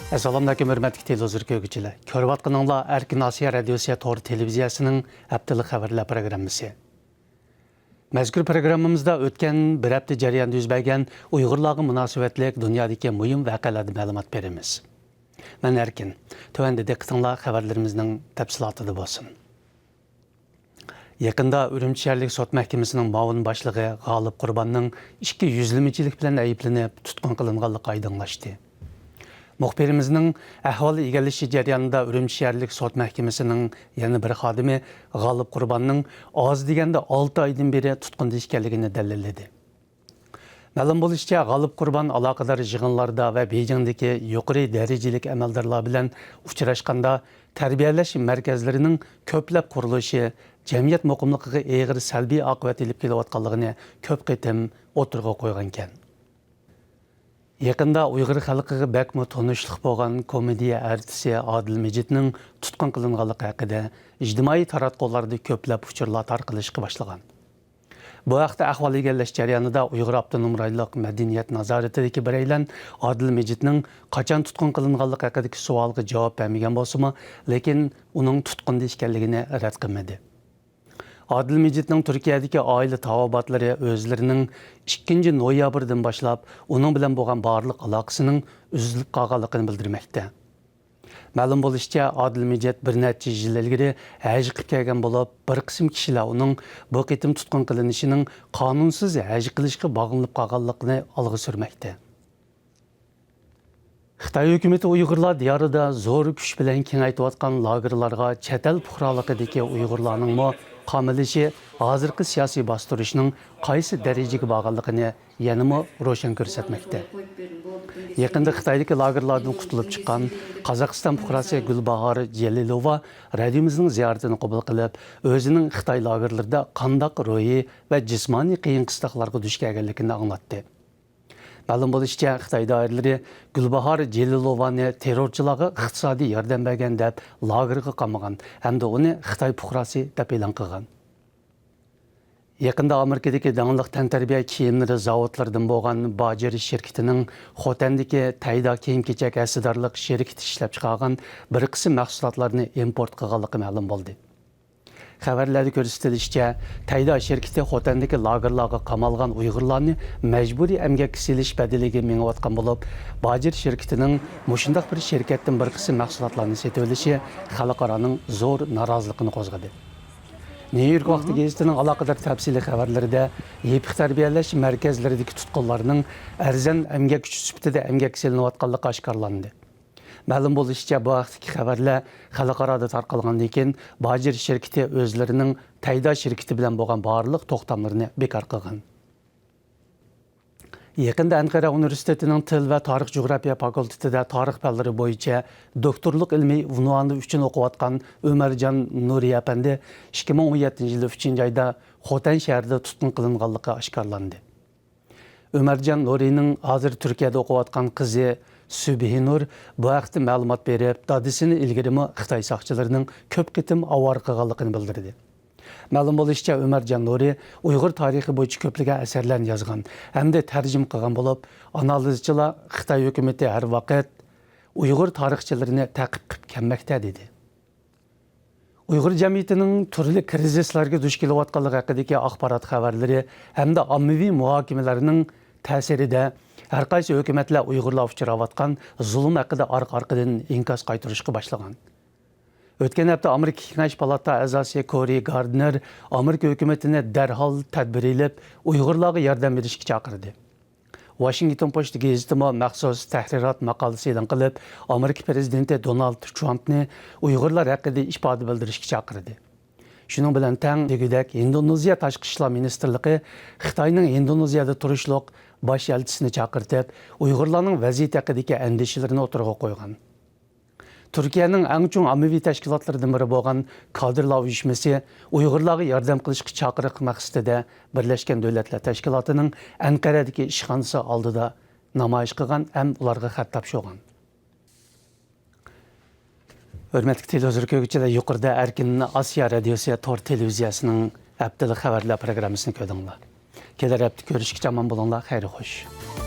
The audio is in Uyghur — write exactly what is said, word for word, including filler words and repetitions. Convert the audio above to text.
ئەسسالامۇئەلەيكۇم، ھۆرمەتلىك تېلېۋىزور كۆرگۈچىلەر. كۆرۈۋاتقىنىڭلار ئەركىن ئاسىيا رادىيوسى تور تېلېۋىزىيەسىنىڭ ھەپتىلىك خەۋەرلەر پروگراممىسى. مەزكۇر پروگراممىمىزدا ئۆتكەن بىر ھەپتە جەريانىدا يۈز بەرگەن ئۇيغۇرلارغا مۇناسىۋەتلىك دۇنيادىكى مۇھىم ۋەقەلەردىن مەلۇمات بېرىمىز. مەن ئەركىن. تۆۋەندە دىققىتىڭلار خەۋەرلىرىمىزنىڭ تەپسىلاتىدا بولسۇن. يېقىندا ئۈرۈمچى شەھەرلىك سوت مەھكىمىسىنىڭ مۇئاۋىن باشلىقى غالىپ قۇرباننىڭ ئىككى يۈزلىمىچىلىك بىلەن ئەيىبلىنىپ تۇتقۇن قىلىنغانلىقى ئايدىڭلاشتى. مۇخبىرىمىزنىڭ ئەھۋال ئىگىلىشى جەريانىدا ئۈرۈمچى شەھەرلىك سوت مەھكىمىسىنىڭ يەنە بىر خادىمى غالىپ قۇرباننىڭ ئاز دېگەندە ئالتە ئايدىن بېرى تۇتقۇندا ئىكەنلىكىنى دەلىللىدى. مەلۇم بولۇشىچە، غالىپ قۇربان ئالاقىدار يىغىنلاردا ۋە بېيجىڭدىكى يۇقىرى دەرىجىلىك ئەمەلدارلار بىلەن ئۇچراشقاندا، تەربىيەلەش مەركەزلىرىنىڭ كۆپلەپ قۇرۇلۇشى جەمئىيەت مۇقىملىقىغا ئېغىر سەلبىي ئاقىۋەت ئېلىپ كېلىۋاتقانلىقىنى كۆپ قېتىم ئوتتۇرىغا قويغانىكەن. يېقىندا ئۇيغۇر خەلقىگە بەكمۇ تونۇشلۇق بولغان كومېدىيە ئارتىسى ئادىل مىجىتنىڭ تۇتقۇن قىلىنغانلىقى ھەققىدە ئىجتىمائىي تاراتقۇلاردا كۆپلەپ ئۇچۇرلار تارقىلىشقا باشلىغان. بۇ ھەقتە ئەھۋال ئىگىلەش جەريانىدا ئۇيغۇر ئاپتونوم رايونلۇق مەدەنىيەت نازارىتىدىكى بىرەيلەن ئادىل مىجىتنىڭ قاچان تۇتقۇن قىلىنغانلىقى ھەققىدىكى سوئالغا جاۋاب بەرمىگەن بولسىمۇ، لېكىن ئۇنىڭ تۇتقۇندا ئىكەنلىكىنى رەت قىلمىدى. ئادىل مىجىتنىڭ تۈركىيەدىكى ئائىلە تاۋابىئاتلىرى ئۆزلىرىنىڭ ئىككىنچى نويابىردىن باشلاپ ئۇنىڭ بىلەن بولغان بارلىق ئالاقىسىنىڭ ئۈزۈلۈپ قالغانلىقىنى بىلدۈرمەكتە. مەلۇم بولۇشىچە، ئادىل مىجىت بىر نەچچە يىل ئىلگىرى ھەج قىلىپ كەلگەن بولۇپ، بىر قىسىم كىشىلەر ئۇنىڭ بۇ قېتىم تۇتقۇن قىلىنىشىنىڭ قانۇنسىز ھەج قىلىشقا باغلىنىپ قالغانلىقىنى ئالغا سۈرمەكتە. خىتاي ھۆكۈمىتى ئۇيغۇرلار دىيارىدا زور كۈچ بىلەن كېڭەيتىۋاتقان لاگېرلارغا چەت ئەل پۇقرالىقىدىكى ئۇيغۇرلارنىڭمۇ قامىلىشى ھازىرقى سىياسىي باستۇرۇشنىڭ قايسى دەرىجىگە بارغانلىقىنى يەنىمۇ روشەن كۆرسەتمەكتە. يېقىندا خىتايدىكى لاگېرلاردىن قۇتۇلۇپ چىققان قازاقىستان پۇقراسى گۈلباھار جېلىلوۋا رادىيومىزنىڭ زىيارىتىنى قوبۇل قىلىپ، ئۆزىنىڭ خىتاي لاگېرلىرىدا قانداق روھىي ۋە جىسمانىي قىيىن-قىستاقلارغا دۇچ كەلگەنلىكىنى ئاڭلاتتى. مەلۇم بولۇشىچە، خىتاي دائىرىلىرى گۈلباھار جېلىلوۋانى تېررورچىلارغا ئىقتىسادىي ياردەم بەرگەن دەپ لاگېرغا قامىغان ھەمدە ئۇنى خىتاي پۇقراسى دەپ ئېلان قىلغان. يېقىندا ئامېرىكىدىكى داڭلىق تەنتەربىيە كىيىملىرى زاۋۇتلىرىدىن بولغان باجېر شىركىتىنىڭ خوتەندىكى تەيدا كىيىم-كېچەك ھەسسىدارلىق شىركىتى ئىشلەپچىقارغان بىر قىسىم مەھسۇلاتلارنى ئىمپورت قىلغانلىقى مەلۇم بولدى. خەۋەرلەردە كۆرسىتىلىشىچە، تەيدا شىركىتى خوتەندىكى لاگېرلارغا قامالغان ئۇيغۇرلارنى مەجبۇرىي ئەمگەككە سېلىش بەدىلىگە مېڭىۋاتقان بولۇپ، باجېر شىركىتىنىڭ مۇشۇنداق بىر شىركەتتىن بىر قىسىم مەھسۇلاتلارنى سېتىۋېلىشى خەلقئارانىڭ زور نارازىلىقىنى قوزغىدى. نيۇ يورك ۋاقتى گېزىتىنىڭ ئالاقىدار تەپسىلىي خەۋەرلىرىدە يېپىق تەربىيەلەش مەركەزلىرىدىكى تۇتقۇنلارنىڭ ئەرزان ئەمگەك كۈچى سۈپىتىدە ئەمگەككە سېلىنىۋاتقانلىقى ئاشكارىلاندى. مەلۇم بولۇشىچە، بۇ ھەقتىكى خەۋەرلەر خەلقئارادا تارقالغاندىن كېيىن، باجېر شىركىتى ئۆزلىرىنىڭ تەيدا شىركىتى بىلەن بولغان بارلىق توختاملىرىنى بىكار قىلغان. يېقىندا ئەنقەرە ئۇنىۋېرسىتېتىنىڭ تىل ۋە تارىخ جۇغراپىيە فاكۇلتېتىدا تارىخ پەنلىرى بويىچە دوكتورلۇق ئىلمىي ئۇنۋانى ئۈچۈن ئوقۇۋاتقان ئۆمەرجان نۇرى ئەپەندى ئىككى مىڭ ئون يەتتىنچى يىلى ئۈچىنچى ئايدا خوتەن شەھىرىدە تۇتقۇن قىلىنغانلىقى ئاشكارىلاندى. ئۆمەرجان نۇرىنىڭ ھازىر تۈركىيەدە ئوقۇۋاتقان قىزى سۈبھىنۇر بۇ ھەقتە مەلۇمات بېرىپ، دادىسىنى ئىلگىرىمۇ خىتاي ساقچىلىرىنىڭ كۆپ قېتىم ئاۋارە قىلغانلىقىنى بىلدۈردى. مەلۇم بولۇشىچە، ئۆمەرجان نۇرى ئۇيغۇر تارىخى بويىچە كۆپلىگەن ئەسەرلەرنى يازغان ھەمدە تەرجىمە قىلغان بولۇپ، ئانالىزچىلار خىتاي ھۆكۈمىتى ھەر ۋاقىت ئۇيغۇر تارىخچىلىرىنى تەقىب قىلىپ كەلمەكتە، دېدى. ئۇيغۇر جەمئىيىتىنىڭ تۈرلۈك كىرىزىسلارغا دۇچ كېلىۋاتقانلىقى ھەققىدىكى ئاخبارات خەۋەرلىرى ھەمدە ئاممىۋى مۇھاكىمىلەرنىڭ تەسىرىدە ھەرقايسى ھۆكۈمەتلەر ئۇيغۇرلار ئۇچراۋاتقان زۇلۇم ھەققىدە ئارقا-ئارقىدىن ئىنكاس قايتۇرۇشقا باشلىغان. ئۆتكەن ھەپتە ئامېرىكا كېڭەش پالاتا ئەزاسى كورى گاردنېر ئامېرىكا ھۆكۈمىتىنى دەرھال تەدبىر ئېلىپ، ئۇيغۇرلارغا ياردەم بېرىشكە چاقىردى. ۋاشىنگتون پوست گېزىتىمۇ مەخسۇس تەھرىرات ماقالىسى ئېلان قىلىپ، ئامېرىكا پىرېزىدېنتى دونالد ترامپنى ئۇيغۇرلار ھەققىدە ئىپادە بىلدۈرۈشكە چاقىردى. شۇنىڭ بىلەن تەڭ، دېگۈدەك ھىندونېزىيە تاشقى ئىشلار مىنىستىرلىقى خىتاينىڭ ھىندونېزىيەدە تۇرۇشلۇق باش ئەلچىسىنى چاقىرتىپ، ئۇيغۇرلارنىڭ ۋەزىيىتى ھەققىدىكى ئەندىشىلىرىنى ئوتتۇرىغا قويغان. تۈركىيەنىڭ ئەڭ چوڭ ئاممىۋى تەشكىلاتلىرىدىن بىرى بولغان كادىرلار ئۇيۇشمىسى ئۇيغۇرلارغا ياردەم قىلىشقا چاقىرىق مەقسىتىدە بىرلەشكەن دۆلەتلەر تەشكىلاتىنىڭ ئەنقەرەدىكى ئىشخانىسى ئالدىدا نامايىش قىلغان ھەم ئۇلارغا خەت تاپشۇرغان. ھۆرمەتلىك تېلېۋىزور كۆرگۈچىلەر، يۇقىرىدا ئەركىن ئاسىيا رادىيوسى تور تېلېۋىزىيەسىنىڭ ھەپتىلىك خەۋەرلەر پروگراممىسىنى كۆردۈڭلار. كېلەر ھەپتە كۆرۈشكىچە ئامان بولۇڭلار، خەير خوش.